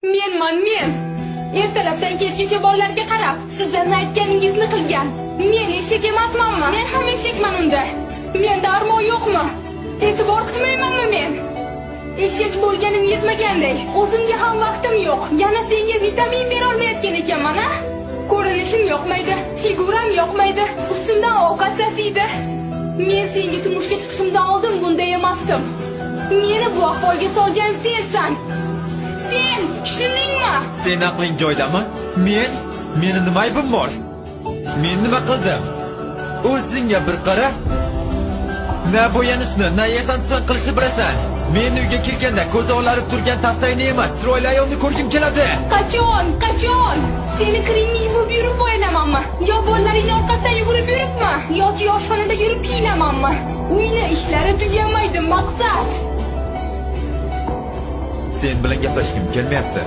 Menman men. Ertalabdan kechgacha bolalarga qarab, sizlarni aytganingizni qilgan. Men eshak emasmanmi? Men ham eshakman unda. Menda armon yo'qmi? E'tibor qilmaymanmi men? Eshak bo'lganim yetmaganday, o'zimga ham vaqtim yo'q. Yana senga vitamin bera olmayotgan ekanman, a? Ko'rinishim yoqmaydi, figuram yoqmaydi, ustimdan ovqat sasiydi. Men senga turmushga chiqishimdan oldin bunday emasdim. Meni bu ahvolga solgan sensan. Sen, tushundingmi? Sen aqling joyidami? Men? Meni nima aybim bor? Men nima qildim? O'zingga bir qara. Na bo'yanishni, na yasan-tusan qilishni bilasan. Men uyga kirganda ko'zi olarib turgan taxtayni emas, chiroyli ayolni ko'rgim keladi. Qachon? Qachon? Seni kiringni yuvib yurib bo'yanamanmi? Yo bolalaringni orqasidan yugurib yuribmi? Yoki oshxonada yurib kiyinamanmi? Uyni ishlari tugamaydi, Maqsad. Sen bilan gaplashgim kelmayapti.